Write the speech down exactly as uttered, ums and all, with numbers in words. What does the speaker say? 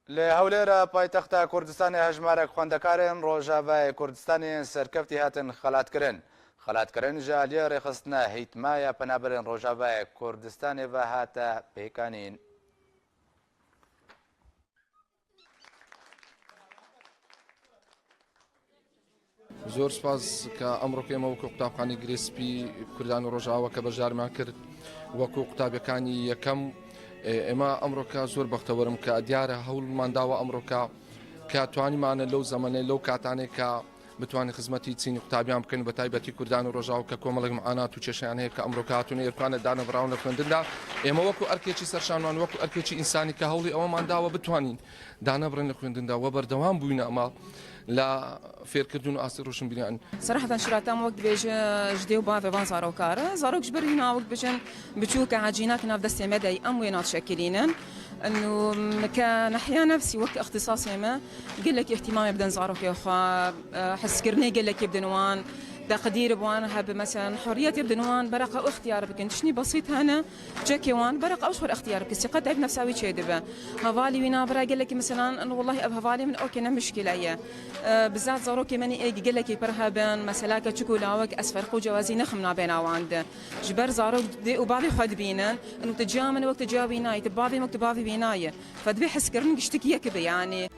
Li Hewlêra paytexta Kurdistanê hejmarek xwendekarên Rojavayê Kurdistanê yên serkeftî hatin xelatkirin. Xelatkirin ji aliyê rêxistina Hîtma ya Penaberên Rojavayê Kurdistanê ve hate pêkanîn. زۆر سپاس کە ئەمڕۆکە ئێمە وەکو قوتابخانەی گرێسپی کوردان و ڕۆژاوا کە بەشدارمان کرد وەکو قوتابیەکانی یەکەم. ئێ-، ئێمە ئەمڕۆکە زۆر بەختەوەرم کە دیارە هەوڵمان داوە ئەمڕۆکە کە توانیمانە لەو زەمەنەی، لەو کاتانەی کە بتوانین خزمەتی چینی قوتابیان بکەین، بە تایبەتی کوردان و ڕۆژاوا کە کۆمەڵێک معانات و کێشەیان هەیە کە ئەمڕۆکە هاتوونە ئێرکانە دانەبڕاون لە خوێندندا. ئێمە وەکو ئەرکێکی سەرشانمان، وەکو ئەرکێکی ئینسانی کە هەوڵی ئەوەمان داوە بتوانین دانەبڕێن لە خوێندندا و بەردەوام بووینە ئەمە لە فێرکردن و ئاستی ڕۆشنبیریان. سەراحەتەن شراتام وەک دبێژە ji dê û bavê van zarokar e. Zarok ji ber wîna wek dibêjin biçûk e, hecînak nav destê me de ye, em wê naşekilînin. Û ke nehiya nefsî wek îxtisasê me gelekî îhtîmamê bidin zarokê xwe, e, hezkirinê gelekî bidin wan, teqdîr bi wan hebe, meselen, hurriyetê bidin wan, bereqa ew îxtiyar bikin. Tiştî besît hene, çekê wan, bereqa ew ji xwe îxtiyar bikin. Sîqet ev nefsa wî çêdibe. Hevalî wî nabira gelekî, meselan, in, wellahî ev hevalê min, okê, ne mişkile ye. E, bizat zarokê me nê êk gelekî pir hebin, mesela keçik û lawik, ez ferq û cewazî nexim nabêna wan de. Ji ber zarok dê û bavê xwe dibînin, in, tu ciya min wek tu ciya wî nayî, tu bavê min wek tu bavê wî nayî. Fe divê hezkirin giştik yek be, yanî.